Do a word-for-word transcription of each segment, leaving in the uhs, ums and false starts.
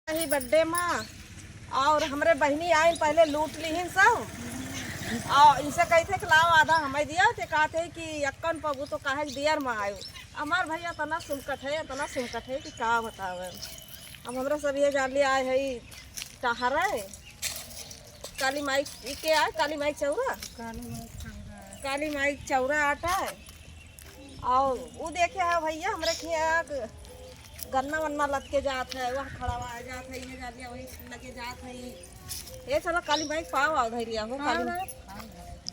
ही बर्थडे मा, और हमरे बहिनी आइन पहले लूट लिहिन सब, और इनसे कही थे कि लाओ आधा हमें दिया, ते कहते हैं कि अक्कन पबू तो काहे के दियर मा आयो। हमार भैया इतना सुमकट है, इतना सुमकट है कि का बतावे। अब हमरा सब ये जान लिया आए है टहरे, काली माई के आए, काली माई के चौरा, काली माई के चौरा। काली माई के चौरा आटा है। और वो देखे है भैया, हमरे खिया गन्ना वन्ना लद के जात है, वह खड़ावा जात है, ये जात है, वही लगे जात है। ये चला काली माई के पाव आओ धैलिया हो काली।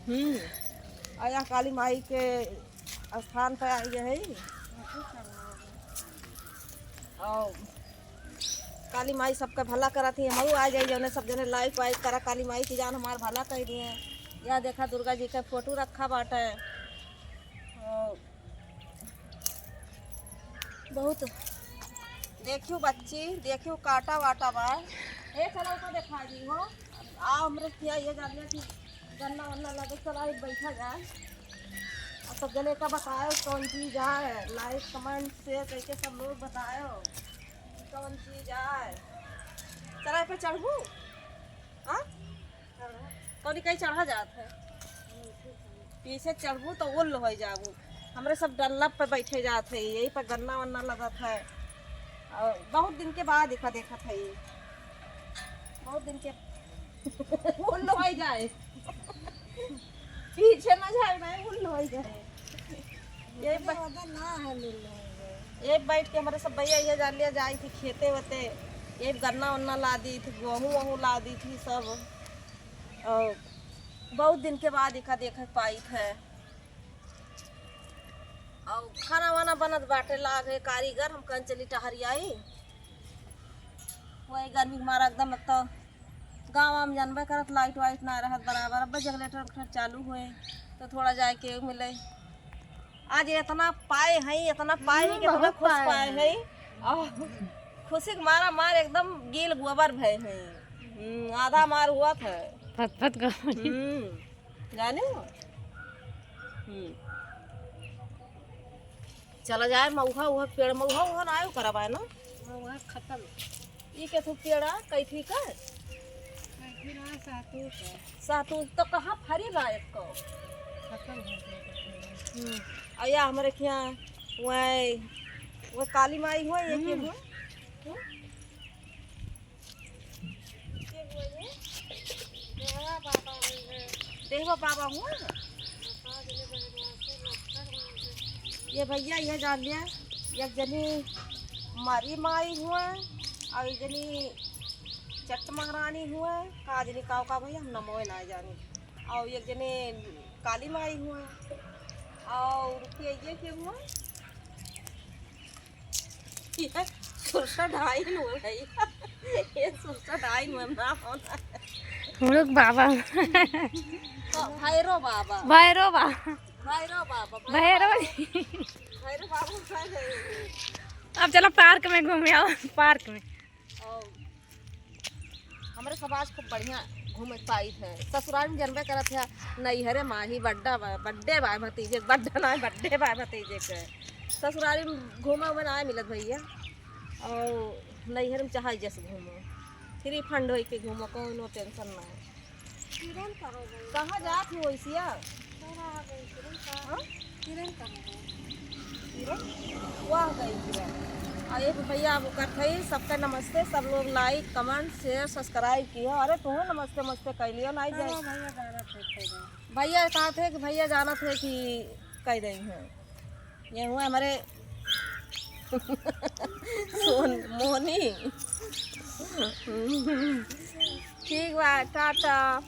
हम्म। और यहाँ काली माई के स्थान पे आई है। और काली माई सबका भला करत ही, हमहू आ जाई, जौने सब जने लाइक वाइक करा, काली माई की जान हमार भला कर दिए। या देखा दुर्गा जी का फोटो रखा बाटे। और बहुत देखियो बच्ची, देखियो काटा वाटा बा। ए चला ऊपर देखा दी हो। आ हमरे किया ये जानिया कि गन्ना वन्ना लगे, चला एक बैठा जाए। और सब जने का बताओ कौन चीज आए, लाइक कमेंट शेयर करके सब लोग बताओ कौन चीज आए। चला पे चढ़बू? हाँ? कौन कहीं चढ़ा जात है? पीछे चढ़बू तो उल्ल हो जाबू। हमरे सब डल्लब पे बैठे जात है, यही पर गन्ना वन्ना लगत है। और बहुत दिन के बाद देखा देखत है ये। बहुत दिन के उल्ल हो जाए। पीछे ना जाए, नहीं उल्ल हो जाए। ये ब- ना है, उल्ल हो जाए। ये बैठ के हमरे सब भैया ये जान लिया जाई थी खेते वते, ये गन्ना वन्ना ला दी थी, गेहूँ वहूँ ला दी थी सब। और बहुत दिन के बाद इका देखे पाई थे। और खाना वाना बनत बाटे, लाग है कारीगर, हम कहन चली टहरियाई। वही गर्मी के मारा एकदम, अब तो गाँव में जानबे करत, लाइट वाइट ना रहत बराबर। अब जनरेटर उनरेटर चालू हुए तो थोड़ा जाए के मिले। आज इतना पाए हैं, इतना पाए हैं, हम्म, कितना बहुत खुश पाए पाए हैं। हैं। और खुशी के मारा मार एकदम गील गोबर भए हैं। हम्म, आधा मार हुआ था। फत फत का। हम्म, जाने हो? हम्म। चला जाए मऊहा, उहा पेड़ मऊहा, उहा ना आयो करब है ना? मऊहा खत्म। ई के थू पेड़ा, कैथी का? कैथी ना, सहतूत का। सहतूत तो कहाँ फरी लायक को? खत्म हो गया। हम्म। आ या हमरे खिया वह, वह काली माई हुआ, ये के हम्म। हुआ? हम्म? के हुआ ये? देहवा बाबा हुआ है। देहवा बाबा हुआ? ये भैया, ये जान लिया, एक जनी मरी माई हुआ और एक जनी चट महारानी हुआ, का जनी काव का भैया, हम नमोए ना जानी। और एक जनी काली माई हुआ, और ये, ये के हुआ? ये सुरसा डाइन हुआ है। ये सुरसा डाइन हुआ ना होना। हम लोग बाबा। तो भैरो बाबा। भैरो बाबा। भैरो बाबा, भैरो भैरो। बाबा। भैरो बाबा, भैरो। अब चलो पार्क में घूमे आओ, पार्क में। और हमरे समाज खूब बढ़िया घूमे पाई है। ससुराल में जनबे करत है, नैहरे माही बड्डा बा, बड्डे बा भतीजे, बड्डा ना, बड्डे बा भतीजे के। ससुराल में घूमे उमे ना मिलत भैया, और नैहर में चाहे जस घूमो, फ्री फंड होई के घूमो, कौनो टेंशन ना है। किरण कहाँ गई? कहाँ जात हो ऐसिया? कहाँ गई किरण? कहाँ? हाँ? किरण कहाँ गई? किरण? वाह गई किरण। और एक भैया अब कथई सबका नमस्ते, सब लोग लाइक, कमेंट, शेयर, सब्सक्राइब किया। अरे तू नमस्ते, नमस्ते कह लियो, नहीं जाए। हाँ, भैया जाना थे, थे गए। भैया कहा थे कि भैया जाना थे कि कह रही हैं। ये हुआ हमारे सोन मोहनी। ठीक बा, टाटा।